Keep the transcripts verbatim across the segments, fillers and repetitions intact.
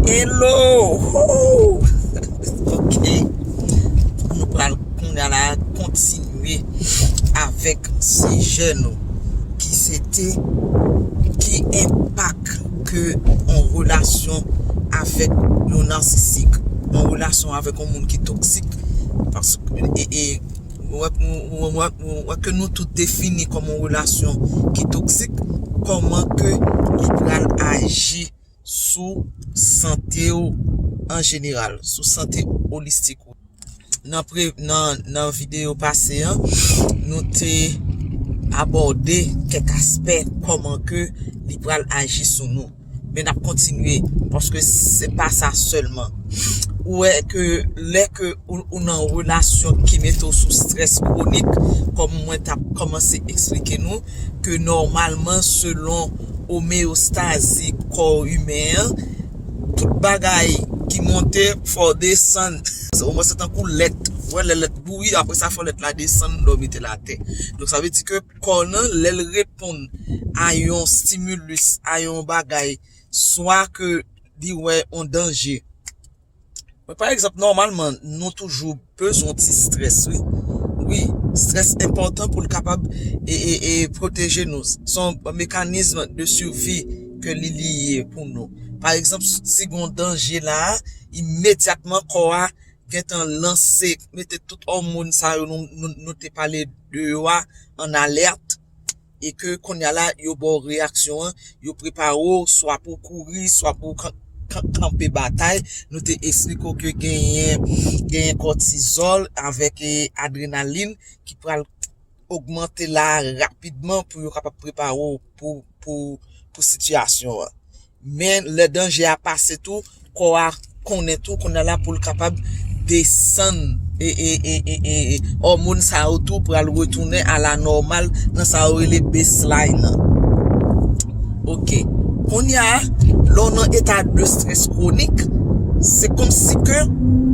Hello! Woo! Ok. Nou pral kounye a la kontinye avèk sijè nou ki se te ki enpak ke yon relasyon avèk yon narsisik, yon relasyon avèk yon moun ki toksik. Paske e, e, ou wè, ou, ou, ou, ou wè ke nou tout defini kòm yon relasyon ki toksik, kòman ke li pral aji sou sante w an jeneral, sou sante olistik ou. Nan, pre, nan, nan videyo pase an, nou te abòde kèk aspè kòman ke li pral aji sou nou. Men n ap kontinye, paske se pa sa sèlman. Ou wè ke lè ke ou, ou nan relasyon ki mete w sou strès kwonik, kòm mwen t ap kòmanse eksplike nou, ke nòmalman, selon omeyostazi kò imen an, tout bagay ki monte, fò desann. Ou wè, se tankou lèt. Ou wè, lè lèt bouyi, apre sa, fò lèt la desann, lè w mete l atè. Donk, sa vle di ke kò nan, lè l reponn a yon stimulus, a yon bagay, swa ke li wè yon danje. Men pa egzanp, nòmalman, nou toujou bezwen ti strès, wi. Wi, strès enpòtan pou l kapab e, e, e pwoteje nou. Se yon mekanizm de survie ke li, li ye pou nou. Pa egzanp, si gen yon danje la, imedyatman kò a gentan lanse, mete tout òmòn sa yo nou, nou, nou te pale de yo a an alèt, e ke kounye a la, yo ba w reyaksyon an, yo prepare w, swa pou w kouri, swa pou w kan-, kan-, kanpe batay. Nou te eksplike w ke genyen, genyen kòtizòl avèk, e, adrenalin ki pral ogmante la rapidman pou yo kapab prepare w pou, pou, pou sitiyasyon an. Men lè danje a pase tou, kò a konnen tou, kounye a la pou l kapab desann e, e, e, e, e, e, òmòn sa yo tou pral retounen a la nòmal nan sa yo rele baseline nan. Ok. Kounye a, lè w nan eta de strès kwonik, se kòmsi ke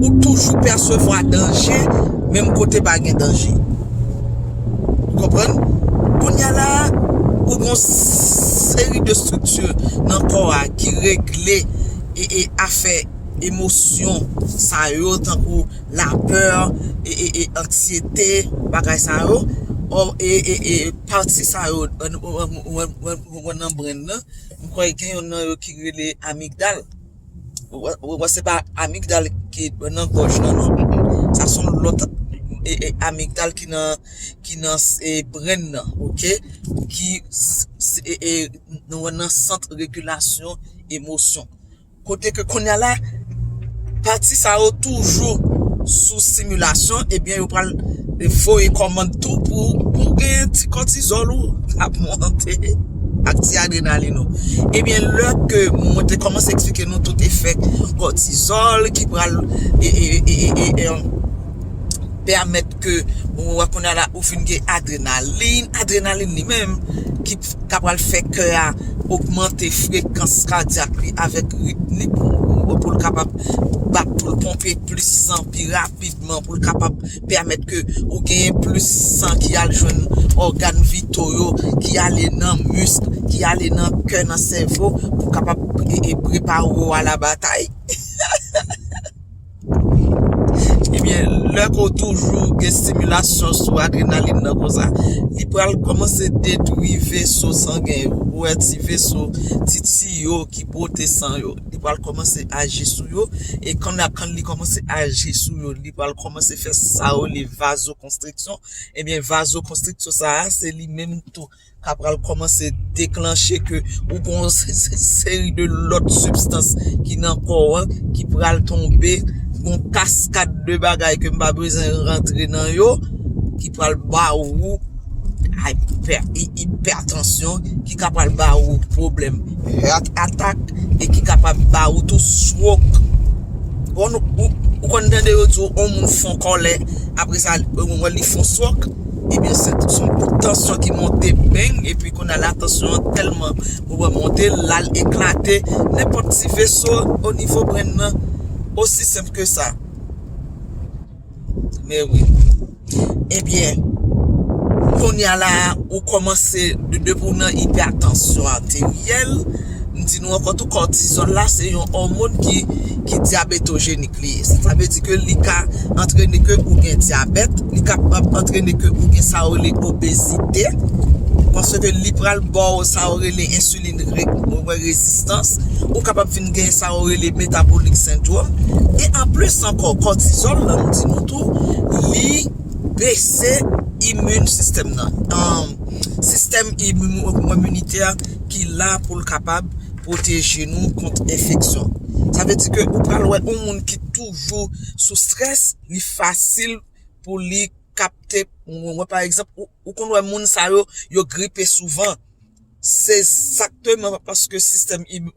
ou toujou pèsevwa danje, menm kote pa gen danje. Ou konprann? Kounye a la, ou gen yon seri de estrikti nan kò a ki regle e, e afè emosyon sa yo, tankou lapè, e, e, e anksyete, bagay sa yo. Ò, e, e, e pati sa yo, ou wè nan brenn nan, m kwè gen yon nan yo ki rele amigdal. Ou wè, ou wè, se pa amigdal ki nan gòj nan, non. Mm, mm. Sa se yon lòt, e, e, amigdal ki nan, ki nan, e, brenn nan, ok? Ki s-, s-, e, e, nou wè nan sant regilasyon emosyon. Kote ke kounye a la, pati sa yo toujou sou similasyon, ebyen, yo pral voye kòmand tou pou, pou gen ti kòtizòl ou ap monte ak ti adrenalin ou. Ebyen, lè ke mwen te kòmanse eksplike nou tout efè kòtizòl ki pral, e, e, e, e, e, e, pèmèt ke ou wè kounye a la ou fin gen adrenalin, adrenalin li menm ki ka pral fè kè a ogmante frekans kadyak li avèk ritm li pou, pou l kapab bat, pou l ponpe plis san pi rapidman, pou l kapab pèmèt ke ou genyen plis san ki al jwenn ògàn vito yo, ki ale nan misk, ki ale nan kè, nan sèvo, pou kapab e, e prepare w a la batay. Ebyen, lè ke w toujou gen stimilasyon sou adrenalin nan konsa, li pral kòmanse detwi veso sangen yo. Ou wè ti veso, ti tiyo ki pote san yo. Li pral kòmanse aji sou yo. E kan, kan li kòmanse aji sou yo, li pral kòmanse fè sa yo rele vazokonstriksyon. Ebyen, vazokonstriksyon sa a, se li menm tou ka pral kòmanse deklanche ke ou gon se-, se-, seri de lòt sibstans ki nan kò an ki pral tonbe, gon kaskad de bagay ke m pa bezwen rantre nan yo, ki pral ba ou aypè-, i-, ipètansyon, ki ka pral ba ou pwoblèm heart attack e ki kapab ba ou tou stroke. Bon, ou, ou, ou konn tande yo di w, yon moun fon kòlè, apre sa, ou wè li fon stroke. Ebyen, se, se yon bout tansyon ki monte, beng, epi kounye a la, tansyon an tèlman, ou wè, monte, l al eklate nenpòt ti veso o nivo brenn nan. Osi senp ke sa. Men wi. Ebyen, kounye a la, ou kòmanse, de, depi w nan ipètansyon ateryèl, M di nou ankò tou, kòtizòl la, se yon òmòn ki, ki dyabetojenik li ye. Sa vle di ke li ka antrene ke ou gen dyabèt, li ka antrene ke ou gen sa yo rele obezite, paske li pral ba w sa yo rele ensilin re-, rezistans, ou kapab vin gen sa yo rele metabolic syndrome, e anplis ankò, kòtizòl la, m di nou tou, li bese imin sistèm nan. Sistèm iminitè ki la pou l kapab pwoteje nou kont enfeksyon. Sa vle di ke ou pral wè yon moun ki toujou sou strès, li fasil pou li kapte, mwen, pa egzanp, ou, ou konn wè moun sa yo, yo gripe souvan. Se egzakteman paske sistèm im-,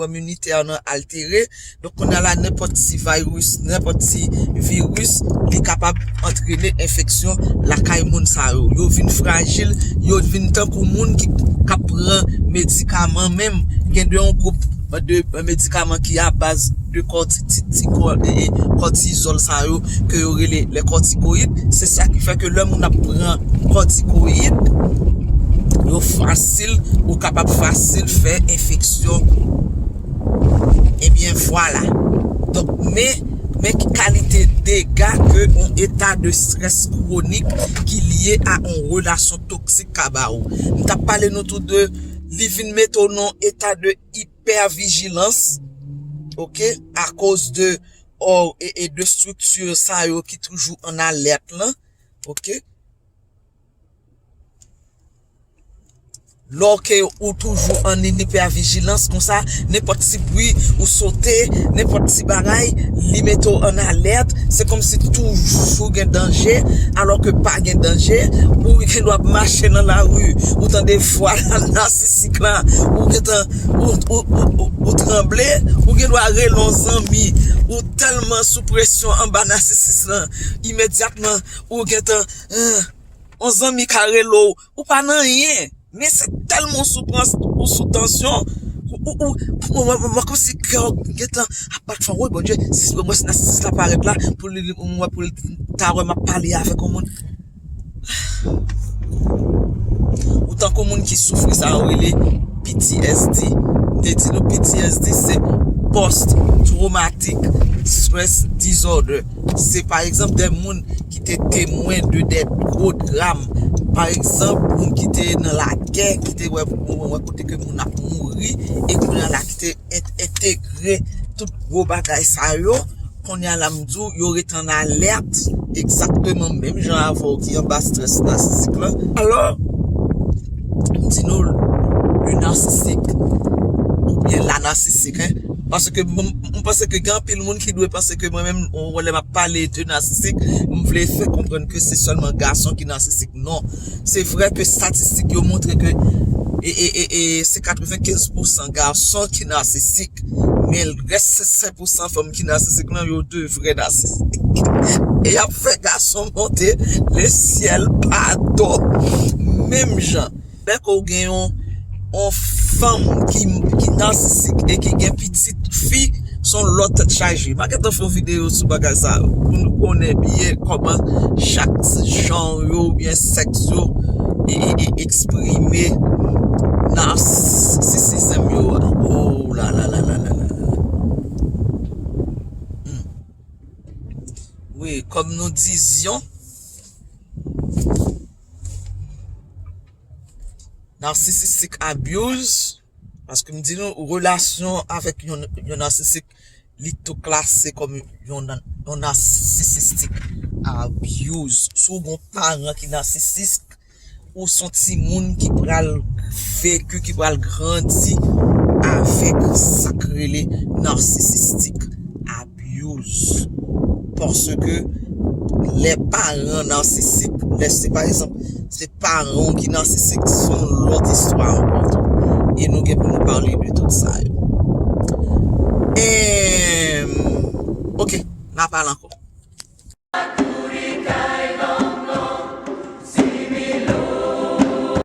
iminitè nan altere. Donk, kounye a la, nenpòt ti virus, nenpòt ti viris, li kapab antrene enfeksyon lakay moun sa yo. Yo vin frajil, yo vin tankou moun ki, k ap pran medikaman menm. Gen de yon gwoup de medikaman ki a baz de kòti-, ti, ti kò-, e, e, kòtizòl sa yo ke yo rele les corticoïdes. Se sa ki fè ke lè moun ap pran kòtikoyid, yo fasil, ou kapab fasil fè enfeksyon. Ebyen, vwala. Donk, men, men ki kalite dega ke yon eta de strès kwonik ki lye a yon relasyon toksik ka ba ou. M t ap pale nou tou de li vin mete w nan yon eta de ipèvijilans, oke, akoz de, e, e de estrikti sa yo ki toujou an alèt lan, oke. Lòske ou toujou an ipèvijilans konsa, nenpòt ti bri ou sote, nenpòt ti bagay, li mete w an alèt, se kòmsi toujou gen danje, alòske pa gen danje, ou gen dwa ap mache nan lari, ou tande vwa nasisik la, ou gentan, ou, ou, ou, ou, ou tranble, ou gen dwa rele yon zanmi, ou tèlman sou presyon anba nasisis lan, imedyatman, ou gentan, eh, yon zanmi ka rele w, ou pa nan anyen, men se tèlman w sou prans, ou sou tansyon, ou, ou, ou, ou, ou, ou, kòmsi kè w gentan ap bat fò, wi, Bondye, si mwen si nasisis la parèt la, pou li, mwen pou li ta wè m ap pale avèk yon moun. Ou tankou moun ki soufri sa yo rele P T S D. M te di nou P T S D se Post Traumatic Stress Disorder. Se pa egzanp de moun ki te temwen de de gwo dram. Pa egzanp, moun ki te nan lagè, ki te wè, wè kote ke moun ap mouri, e kounye a la ki te en-, entegre tout gwo bagay sa yo. Kounye a la, m di w, yo ret an alèt, egzakteman menm jan avè w ki anba strès nasisik lan. Alò, m di nou, le narcissique, oubyen la narcissique, hein, paske m, m panse ke gen anpil moun ki dwe panse ke mwen menm, ou wè lè m ap pale de nasisik, m vle fè konprann ke se sèlman gason ki nasisik. Non. Se vre ke estatistik yo montre ke, e, e, e, e, se katrevenkenz pousan gason ki nasisik, men rès senk pousan fanm ki nasisik lan, yo de vrè nasisik. E y ap fè gason monte lesyèl pa do. Menm jan. Lè ke w gen yon, yon fanm ki, ki nasisik e ki gen pitit fi, se yon lòt tèt chaje. M a gentan fè yon videyo sou bagay sa yo, pou nou konnen byen kòman chak jan yo oubyen sèks yo e, e, e eksprime nasisizm yo a. Oh la la la la la la. Hmm. Wi, kòm nou dizyon, narcissistic abuse, paske m di nou, relasyon avèk yon, yon nasisik, li tou klase kòm yon, yon narcissistic abuse. Si w gen yon paran ki nasisik, ou se yon timoun ki pral veki, ki pral grandi avèk sa k rele narcissistic abuse. Paske lè paran nasisik, lè se pa egzanp, se paran w ki nasisik, se yon lòt istwa ankò tou. E nou gen pou nou pale de tout sa yo. Em, oke, n a pale ankò.